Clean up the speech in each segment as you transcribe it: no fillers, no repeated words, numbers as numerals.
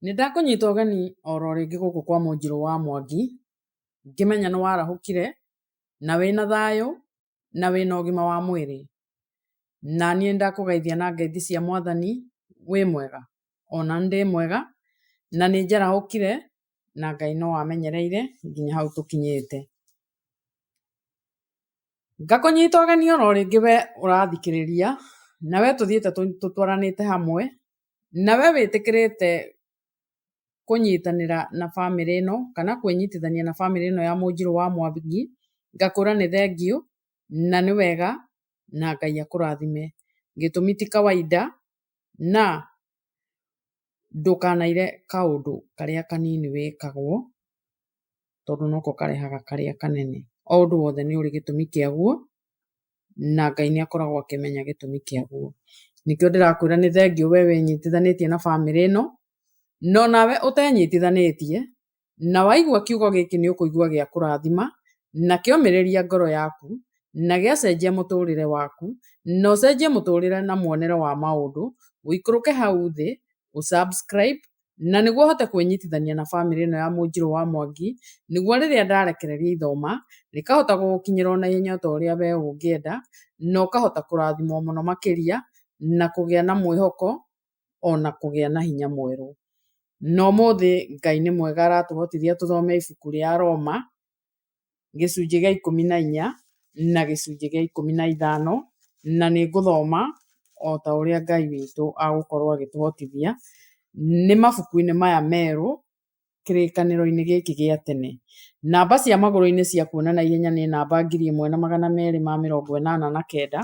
Nĩ ndakũnyita ũgeni oro rĩngĩ gũkũ kwa Mũnjirũ wa Mwangi, ngĩmenya nĩ warahũkire, na wĩna thayũ, na wĩna ũgima wa mwĩrĩ. Na niĩ nĩndakũgeithia na ngeithi cia mwathani, wĩ mwega? Ona nĩ ndĩ mwega, na nĩ njarahũkire, na Ngai no amenyereire nginya hau tũkinyĩte. Ngakũnyita ũgeni oro rĩngĩ we ũrathikĩrĩria, na we tũthiĩte tũtwaranĩte hamwe, na we wĩtĩkĩrĩte kũnyitanĩra na bamĩrĩ ĩno, kana kwĩnyitithania na bamĩrĩ ĩno ya Mũnjirũ wa Mwangi, ngakwĩra nĩ thengiũ, na nĩ wega, na Ngai akũrathime. Gĩtũmi ti kawaida, na ndũkanaire kaũndũ karĩa kanini wĩkagwo, tondũ noko karehaga karĩa kanene. O ũndũ wothe nĩ ũrĩ gĩtũmi kĩaguo, na Ngai nĩ akoragwo akĩmenya gĩtũmi kĩaguo. Nĩkĩo ndĩrakwĩra nĩ thengiũ we wĩnyitithanĩtie na bamĩrĩ ĩno, no nawe ũtenyitithanĩtie, na waigua kiugo gĩkĩ nĩ ũkũigua gĩa kũrathima, na kĩomĩrĩria ngoro yaku, na gĩacenjia mũtũrĩre waku, na ũcenjie mũtũrĩre na muonere wa maũndũ, ũikũrũke hau thĩ, ũ subscribe, na nĩguo ũhote kwĩnyitithania na bamĩrĩ ĩno ya Mũnjirũ wa Mwangi, nĩguo rĩrĩa ndarekereria ithoma, rĩkahota gũgũkinyĩra ona ihenya ta ũrĩa we ũngĩenda, na ũkahota kũrathimwo mũno makĩria, na kũgĩa na mwĩhoko, ona kũgĩa na hinya mwerũ. Na ũmũthĩ Ngai nĩ mwega aratũhotithia tũthome ibuku rĩa Roma, gĩcunjĩ gĩa 14 na gĩcunjĩ gĩa 15, na nĩ ngũthoma o ta ũrĩa Ngai witũ agũkorwo agĩtũhotithia, nĩ mabuku-inĩ maya merũ kĩrĩkanĩro-inĩ gĩkĩ gĩa tene. Namba cia magũrũ-inĩ cia kuona na ihenya nĩ namba 1289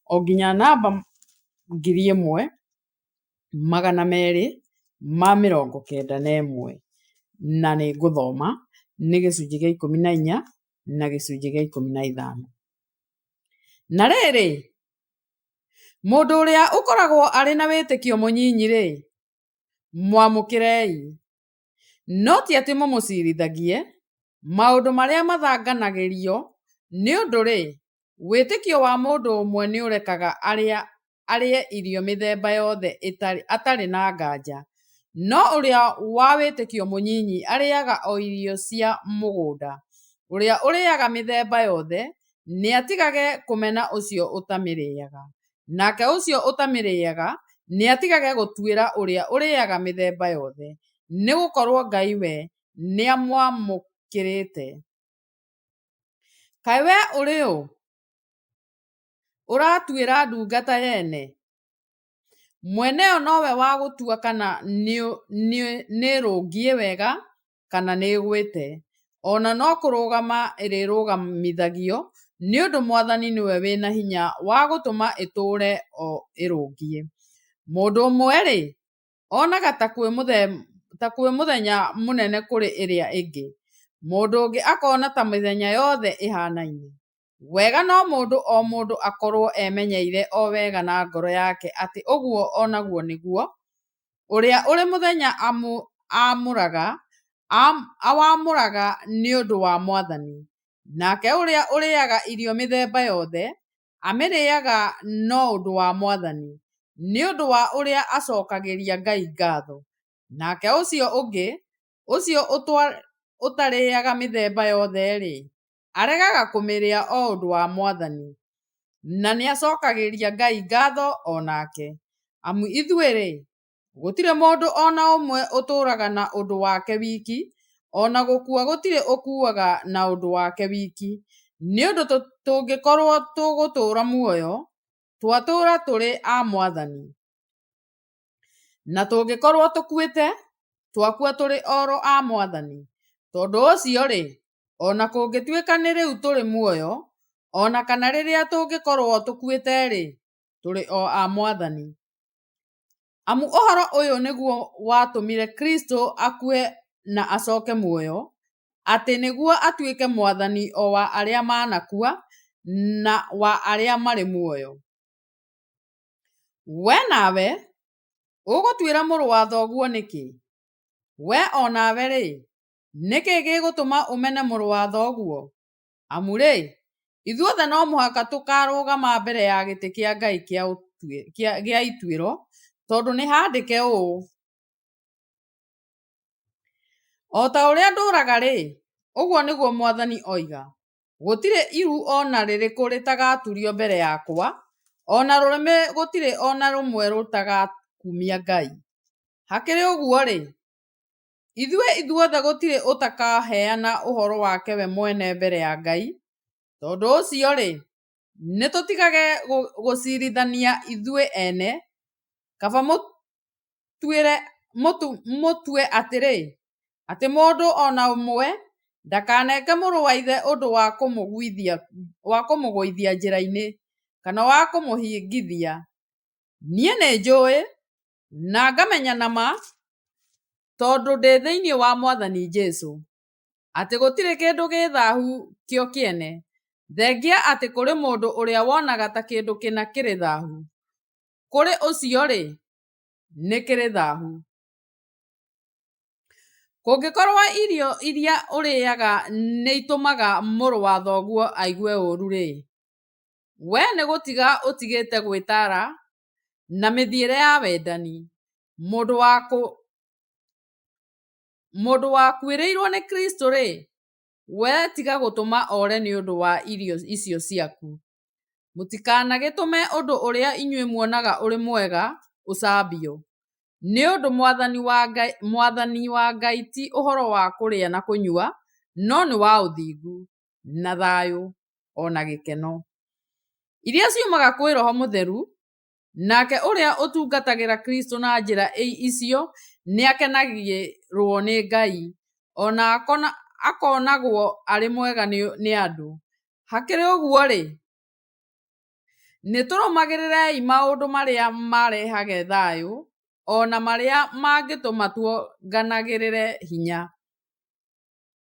o nginya namba 1291, na nĩ ngũthoma nĩ gĩcunjĩ gĩa 14 na gĩcunjĩ gĩa 15. Na rĩrĩ, mũndũ ũrĩa ũkoragwo arĩ na wĩtĩkio mũnyinyi-rĩ, mwamũkĩrei, no ti atĩ mũmũciirithagie maũndũ marĩa mathanganagĩrio, nĩ ũndũ-rĩ, wĩtĩkio wa mũndũ ũmwe nĩũrekaga arĩe irio mĩthemba yothe atarĩ na nganja, no ũrĩa wa wĩtĩkio mũnyinyi arĩaga o irio cia mũgũnda. Ũrĩa ũrĩaga mĩthemba yothe nĩatigage kũmena ũcio ũtamĩrĩaga, nake ũcio ũtamĩrĩaga nĩatigage gũtuĩra ũrĩa ũrĩaga mĩthemba yothe, nĩgũkorwo Ngai we nĩamwamũkĩrĩte. Kaĩ we ũrĩ ũ, ũratuĩra ndungata yene? Mwene yo nowe wa gũtua kana nĩĩrũngiĩ wega kana nĩĩgwĩte. Ona no kũrũgama ĩrĩrũgamithagio, nĩ ũndũ Mwathani nĩwe wĩ na hinya wa gũtũma ĩtũũre o ĩrũngiĩ. Mũndũ ũmwe-rĩ, onaga ta kwĩ mũthenya mũnene kũrĩ ĩrĩa ĩngĩ, mũndũ ũngĩ akona ta mĩthenya yothe ĩhanaine. Wega no mũndũ o mũndũ akorwo emenyeire o wega na ngoro yake atĩ ũguo o naguo nĩguo. Ũrĩa ũrĩ mũthenya awamũraga nĩ ũndũ wa Mwathani, nake ũrĩa ũrĩaga irio mĩthemba yothe, amĩrĩaga no ũndũ wa Mwathani, nĩ ũndũ wa ũrĩa acokagĩria Ngai ngatho. Nake ũcio ũngĩ, ũcio ũtarĩaga mĩthemba yothe-rĩ, aregaga kũmĩrĩa o ũndũ wa Mwathani, na nĩacokagĩria Ngai ngatho o nake. Amu ithuĩ-rĩ, gũtirĩ mũndũ o na ũmwe ũtũũraga na ũndũ wake wiki, o na gũkua gũtirĩ ũkuaga na ũndũ wake wiki. Nĩ ũndũ tũngĩkorwo tũgũtũũra muoyo, twatũũra tũrĩ a Mwathani, na tũngĩkorwo tũkuĩte, twakua tũrĩ oro a Mwathani. Tondũ ũcio-rĩ, o na kũngĩtuĩka nĩ rĩu tũrĩ muoyo, o na kana rĩrĩa tũngĩkorwo tũkuĩte-rĩ, tũrĩ o a Mwathani. Amu ũhoro ũyũ nĩguo watũmire Kristũ akue na acoke muoyo, atĩ nĩguo atuĩke Mwathani o wa arĩa manakua na wa arĩa marĩ muoyo. We nawe, ũgũtuĩra mũrũ wa thoguo nĩkĩ? We o nawe-rĩ, nĩkĩ gĩgũtũma ũmene mũrũ wa thoguo? Amu-rĩ, ithuothe no mũhaka tũkaarũgama mbere ya gĩtĩ kĩa Ngai gĩa ituĩro, tondũ nĩ haandĩke ũũ: O ta ũrĩa ndũũraga-rĩ, ũguo nĩguo Mwathani oiga, gũtirĩ iru o na rĩrĩkũ rĩtagaturio mbere yakwa, o na rũrĩmĩ gũtirĩ o na rũmwe rũtagakumia Ngai. Hakĩrĩ ũguo-rĩ, ithuĩ ithuothe gũtirĩ ũtakaheana ũhoro wake we mwene mbere ya Ngai. Tondũ ũcio-rĩ, nĩtũtigage gũcirithania ithuĩ ene, kaba mũtue atĩrĩ, atĩ mũndũ o na ũmwe ndakaneke mũrũ wa ithe ũndũ wa kũmũgũithia njĩra-inĩ, kana wa kũmũhĩngithia. Niĩ nĩnjũĩ, na ngamenya na ma, tondũ ndĩ thĩinĩ wa Mwathani Jesu, atĩ gũtirĩ kĩndũ gĩ thahu kĩo kĩene, thengia atĩ kũrĩ mũndũ ũrĩa wonaga ta kĩndũ kĩna kĩrĩ thahu, kũrĩ ũcio-rĩ, nĩ kĩrĩ thahu. Kũngĩkorũo irio iria ũrĩaga nĩ itũmaga mũrũ wa thoguo aigue ũũru-rĩ, wee nĩ gũtiga ũtigĩte gwĩtaara na mĩthiĩre ya wendani. Mũndũ wakuĩrĩirũo nĩ Kristo-rĩ, wee tiga gũtũma ore nĩ ũndũ wa irio icio ciaku. Mũtikanagĩtũme ũndũ ũrĩa inyuĩ muonaga ũrĩ mwega ũcambio. Nĩ ũndũ mwathani wa Ngai ti ũhoro wa kũrĩa na kũnyua, no nĩ wa ũthingu, na thayũ, o na gĩkeno, iria ciumaga kwĩ Roho Mũtheru. Nake ũrĩa ũtungatagĩra Kristo na njĩra icio nĩakenagĩrũo nĩ Ngai, o na akonagwo arĩ mwega nĩ andũ. Hakĩrĩ ũguo-rĩ, nĩtũrũmagĩrĩrei maũndũ marĩa marehage thayũ, o na marĩa mangĩtũma tuonganagĩrĩre hinya.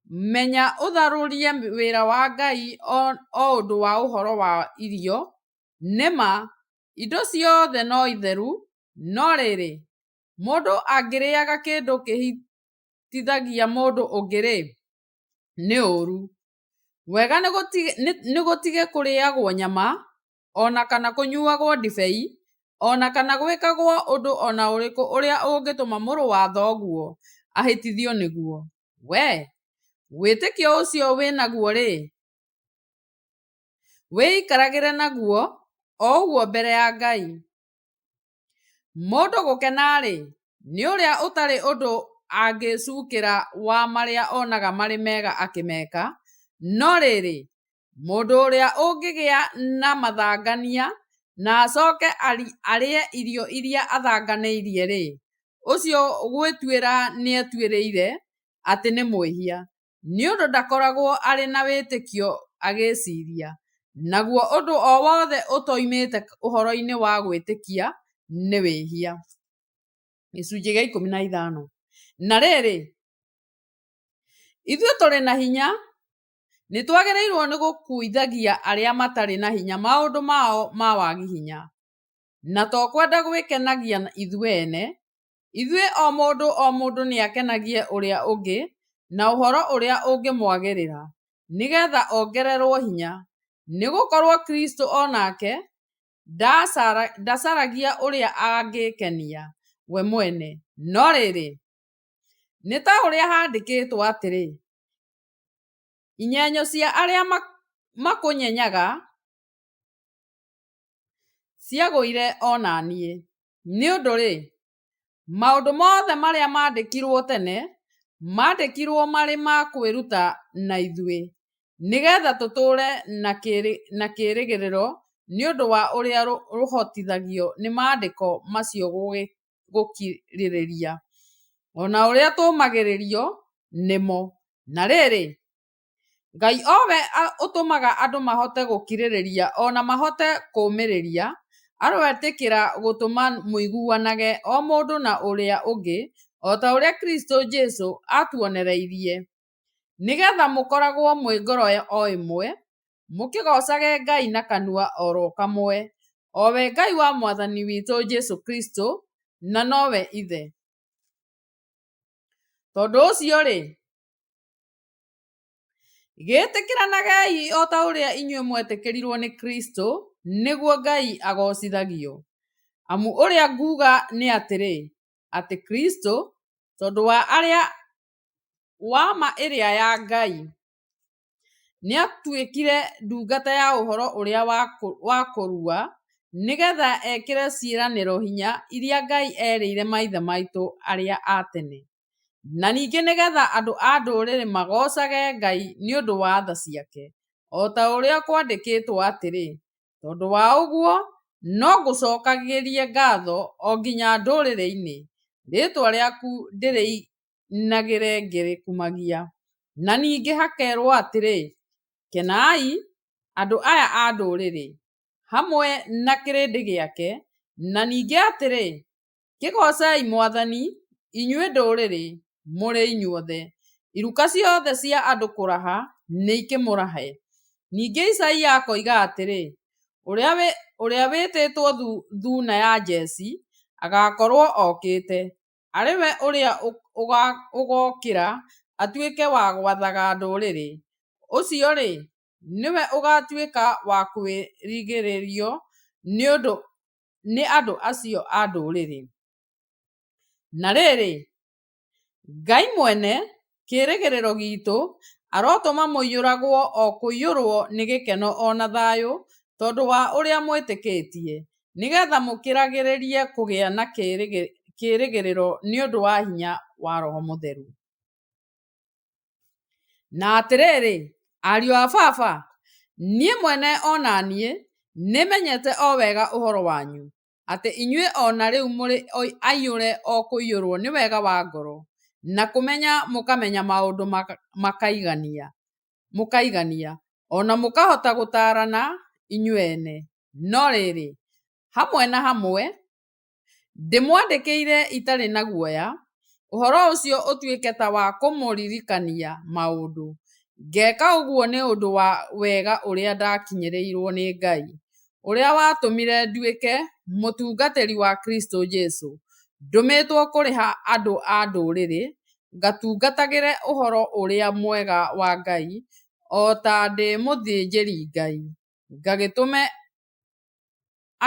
Menya ũtharũrie wĩra wa Ngai o ũndũ wa ũhoro wa irio. Nĩ ma, indo ciothe no theru, no rĩrĩ, mũndũ angĩrĩaga kĩndũ kĩhĩtithagia mũndũ ũngĩ-rĩ, nĩ ũũru. Wega nĩ gũtige kũrĩagwo nyama, o na kana kũnyuagwo ndibei, o na kana gwĩkagwo ũndũ o na ũrĩkũ ũrĩa ũngĩtũma mũrũ wa thoguo ahĩtithio nĩguo. Wee, wĩtĩkio ũcio wĩ naguo-rĩ, wĩikaragĩre naguo o ũguo mbere ya Ngai. Mũndũ gũkena-rĩ, nĩ ũrĩa ũtarĩ ũndũ angĩĩcukĩra wa marĩa onaga marĩ mega akĩmeka, no rĩrĩ, mũndũ ũrĩa ũngĩgĩa na mathangania, na acoke arĩe irio iria athanganĩirie-rĩ, ũcio gwĩtuĩra nĩetuĩrĩire atĩ nĩ mwĩhia, nĩ ũndũ ndakoragwo arĩ na wĩtĩkio agĩciria. Naguo ũndũ o wothe ũtoimĩte ũhoro-inĩ wa gwĩtĩkia nĩ wĩhia. Gĩcunjĩ gĩa 15. Na rĩrĩ, ithuĩ tũrĩ na hinya, nĩtwagĩrĩirwo nĩ gũkuithagia arĩa matarĩ na hinya maũndũ mao ma wagi hinya, na to kwenda gwĩkenagia ithuĩ ene. Ithuĩ o mũndũ o mũndũ nĩakenagie ũrĩa ũngĩ na ũhoro ũrĩa ũngĩmwagĩrĩra, nĩgetha ongererwo hinya. Nĩgũkorwo Kristũ o nake ndacaragia ũrĩa angĩĩkenia we mwene, no rĩrĩ, nĩ ta ũrĩa haandĩkĩtwo atĩrĩ, inyenyo cia arĩa makũnyenyaga ciagũire o na niĩ. Nĩ ũndũ-rĩ, maũndũ mothe marĩa maandĩkirwo tene, maandĩkirwo marĩ ma kwĩruta na ithuĩ, nĩgetha tũtũũre na kĩĩrĩgĩrĩro nĩ ũndũ wa ũrĩa rũhotithagio nĩ maandĩko macio gũkirĩrĩria, o na ũrĩa tũũmagĩrĩrio nĩmo. Na rĩrĩ, Ngai o we ũtũmaga andũ mahote gũkirĩrĩria o na mahote kũũmĩrĩria, aroetĩkĩra gũtũma mũiguanage o mũndũ na ũrĩa ũngĩ, o ta ũrĩa Kristũ Jesũ aatuonereirie, nĩgetha mũkoragwo mwĩ ngoro o ĩmwe, mũkĩgoocage Ngai na kanua o ro kamwe, o we Ngai wa Mwathani witũ Jesũ Kristũ, na nowe Ithe. Tondũ ũcio-rĩ, gĩĩtĩkĩranagei o ta ũrĩa inyuĩ mwetĩkĩrirwo nĩ Kristũ, nĩguo Ngai agoocithagio. Amu ũrĩa nguuga nĩ atĩrĩ, atĩ Kristũ, tondũ wa wa ma ĩrĩa ya Ngai, nĩaatuĩkire ndungata ya ũhoro ũrĩa wa kũrua, nĩ getha ekĩre ciĩranĩro hinya iria Ngai erĩire maithe maitũ arĩa a tene, na ningĩ nĩ getha andũ a Ndũrĩrĩ magoocage Ngai nĩ ũndũ wa tha ciake, o ta ũrĩa kwandĩkĩtwo atĩrĩ, Tondũ wa ũguo no ngũcokagĩrie ngatho o nginya ndũrĩrĩ-inĩ, rĩĩtwa rĩaku ndĩrĩinagĩre ngĩrĩkumagia. Na ningĩ hakerũo atĩrĩ, Kenai, andũ aya a Ndũrĩrĩ, hamwe na kĩrĩndĩ gĩake, na ningĩ atĩrĩ, Kĩgoocei Mwathani, inyuĩ Ndũrĩrĩ, mũrĩ inyuothe, iruka ciothe cia andũ kũraha nĩikĩmũrahe. Ningĩ Isaia akoiga atĩrĩ, Ũrĩa wĩtĩtwo Thuuna ya Jesii agakorũo okĩte, arĩ we ũrĩa ũgokĩra atuĩke wa gwathaga ndũrĩrĩ, ũcio-rĩ, nĩwe ũgatuĩka wa kwĩrigĩrĩrio nĩ andũ acio a ndũrĩrĩ. Na rĩrĩ, Ngai mwene kĩĩrĩgĩrĩro giitũ arotũma mũiyũragwo o kũiyũrũo nĩ gĩkeno o na thayũ tondũ wa ũrĩa mwĩtĩkĩtie, nĩ getha mũkĩragĩrĩrie kũgĩa na kĩĩrĩgĩrĩro nĩ ũndũ wa hinya wa Roho Mũtheru. Na atĩrĩrĩ, ariũ a baba, niĩ mwene o na niĩ nĩmenyete o wega ũhoro wanyu, atĩ inyuĩ o na rĩu mũrĩ aiyũre o kũiyũrũo nĩ wega wa ngoro, na kũmenya mũkamenya maũndũ mũkaigania, o na mũkahota gũtaarana inyuĩ ene. No rĩrĩ, hamwe na hamwe, ndĩmwandĩkĩire itarĩ na guoya, ũhoro ũcio ũtuĩke ta wa kũmũririkania maũndũ, ngeka ũguo nĩ ũndũ wa wega ũrĩa ndakinyĩrĩirũo nĩ Ngai, ũrĩa watũmire nduĩke mũtungatĩri wa Kristo Jesu, ndũmĩtwo kũrĩ andũ a Ndũrĩrĩ, ngatungatagĩre Ũhoro-ũrĩa-Mwega wa Ngai, o ta ndĩ mũthĩnjĩri-Ngai, ngagĩtũme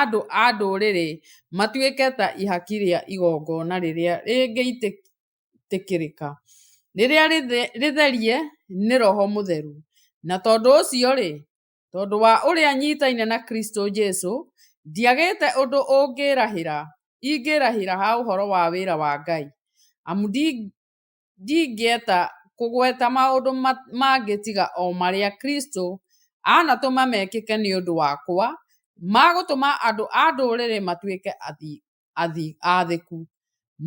andũ a Ndũrĩrĩ matuĩke ta ihaki rĩa igongona rĩrĩa rĩngĩĩtĩkĩrĩka, rĩrĩa rĩtherie nĩ Roho Mũtheru. Na tondũ ũcio-rĩ, tondũ wa ũrĩa nyiitaine na Kristo Jesu, ndiagĩte ũndũ ingĩĩrahĩra ha ũhoro wa wĩra wa Ngai. Amu ndingĩeta kũgweta maũndũ mangĩ tiga o marĩa Kristo anatũma mekĩke nĩ ũndũ wakwa, ma gũtũma andũ a Ndũrĩrĩ matuĩke aathĩku,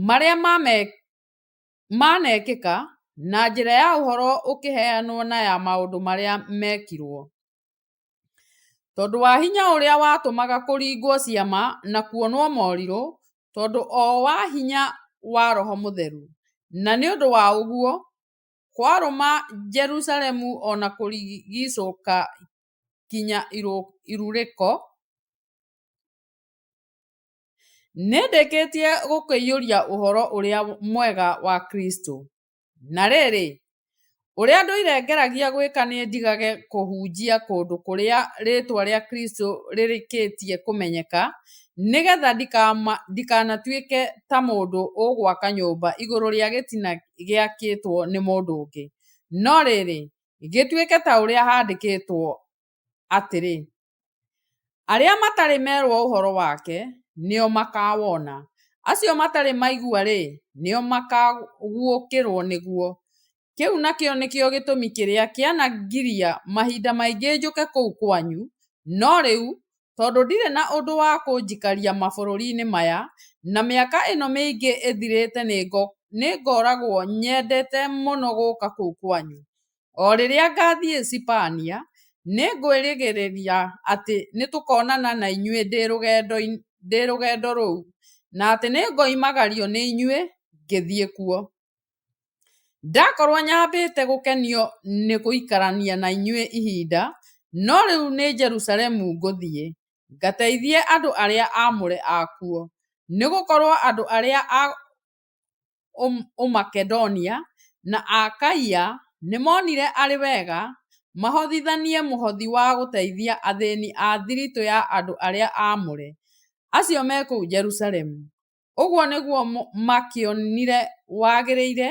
marĩa manekĩka na njĩra ya ũhoro ũkĩheanwo na ya maũndũ marĩa mekirwo. Tondũ wa hinya ũrĩa watũmaga kũringwo ciama na kuonwo morirũ, tondũ o wa hinya wa Roho Mũtheru. Na nĩ ũndũ wa ũguo, kwarũma Jerusalemu o na kũrigiicũka kinya Iluriko, nĩndĩkĩtie gũkĩiyũria Ũhoro-ũrĩa-Mwega wa Kristũ. Na rĩrĩ, ũrĩa ndũire ngeragia gwĩka nĩ ndigage kũhunjia kũndũ kũrĩa rĩĩtwa rĩa Kristũ rĩrĩkĩtie kũmenyeka, nĩ getha ndikanatuĩke ta mũndũ ũgwaka nyũmba igũrũ rĩa gĩtina gĩakĩtwo nĩ mũndũ ũngĩ. No rĩrĩ, gĩtuĩke ta ũrĩa haandĩkĩtwo atĩrĩ, Arĩa matarĩ merwo ũhoro wake, nĩo makawona, acio matarĩ maigua-rĩ, nĩo makaguũkĩrũo nĩguo. Kĩu nakĩo nĩkĩo gĩtũmi kĩrĩa kĩanangiria mahinda maingĩ njũke kũu kwanyu, no rĩu, tondũ ndirĩ na ũndũ wa kũnjikaria mabũrũri-inĩ maya, na mĩaka ĩno mĩingĩ ĩthirĩte nĩngoragwo nyendete mũno gũũka kũu kwanyu. O rĩrĩa ngathiĩ Sipania, nĩngwĩrĩgĩrĩra atĩ nĩtũkonana na inyuĩ ndĩ rũgendo rũu, na atĩ nĩngoimagario nĩ inyuĩ ngĩthiĩ kuo. Ndakorwo nyambĩte gũkenio nĩ gũikarania na inyuĩ ihinda, no rĩu nĩ Jerusalemu ngũthiĩ, ngateithie andũ arĩa aamũre akuo. Nĩ gũkorũo andũ arĩa a Makedonia na a Akaia nĩmonire arĩ wega mahothithanie mũhothi wa gũteithia athĩni a thiritũ ya andũ arĩa aamũre, acio me kũu Jerusalemu. Ũguo nĩguo maakĩonire wagĩrĩire,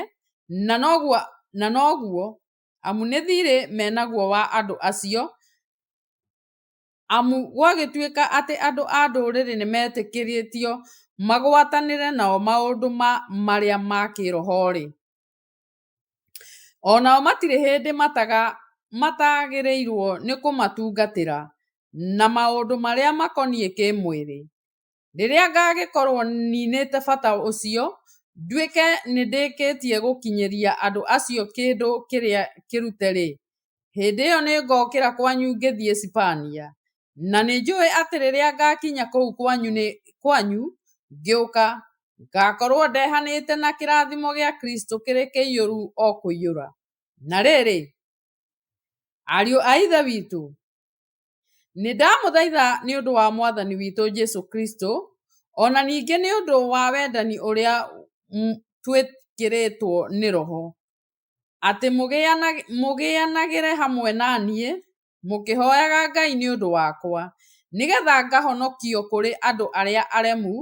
na noguo Na noguo, amu nĩ thirĩ me naguo wa andũ acio, amu gwagĩtuĩka atĩ andũ a Ndũrĩrĩ nĩmetĩkĩrĩtio magwatanĩre nao maũndũ marĩa ma kĩĩroho-rĩ, o nao matirĩ hĩndĩ mataagĩrĩirũo nĩ kũmatungatĩra na maũndũ marĩa makoniĩ kĩĩmwĩrĩ. Rĩrĩa ngagĩkorũo 'ninĩte bata ũcio, nduĩke nĩndĩkĩtie gũkinyĩria andũ acio kĩndũ kĩrĩa kĩrute-rĩ, hĩndĩ ĩo nĩngokĩra kwanyu ngĩthiĩ Sipania. Na nĩnjũĩ atĩ rĩrĩa ngakinya kũu kwanyu ngĩũka, ngakorũo ndehanĩte na kĩrathimo gĩa Kristo kĩrĩ kĩiyũru o kũiyũra. Na rĩrĩ, ariũ a Ithe witũ, nĩndamũthaitha nĩ ũndũ wa Mwathani witũ Jesũ Kristo, o na ningĩ nĩ ũndũ wa wendani ũrĩa twĩkĩrĩtwo nĩ Roho, atĩ mũgĩanagĩre hamwe na niĩ, mũkĩhoyaga Ngai nĩ ũndũ wakwa, nĩ getha ngahonokio kũrĩ andũ arĩa aremu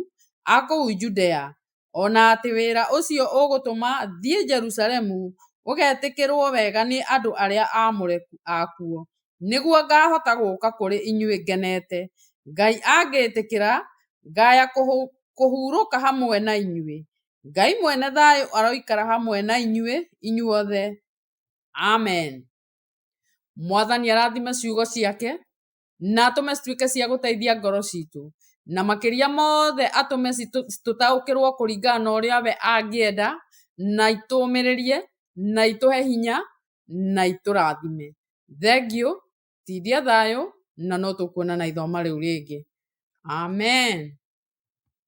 a kũu Judea, o na atĩ wĩra ũcio ũgũtũma thiĩ Jerusalemu ũgetĩkĩrũo wega nĩ andũ arĩa aamũre akuo, nĩguo ngahota gũũka kũrĩ inyuĩ ngenete, Ngai angĩĩtĩkĩra, ngaya kũhurũka hamwe na inyuĩ. Ngai mwene thayũ aroikara hamwe na inyuĩ inyuothe. Amen. Mwathani arathime ciugo ciake na atũme cituĩke cia gũteithia ngoro citũ, na makĩria mothe atũme tũtaũkĩrwo kũringana na ũrĩa we angĩenda, na itũmĩrĩrie na itũhe hinya na itũrathime. Thengiũ, tindia thayũ, na no tũkuonana ithoma rĩu rĩngĩ. Amen.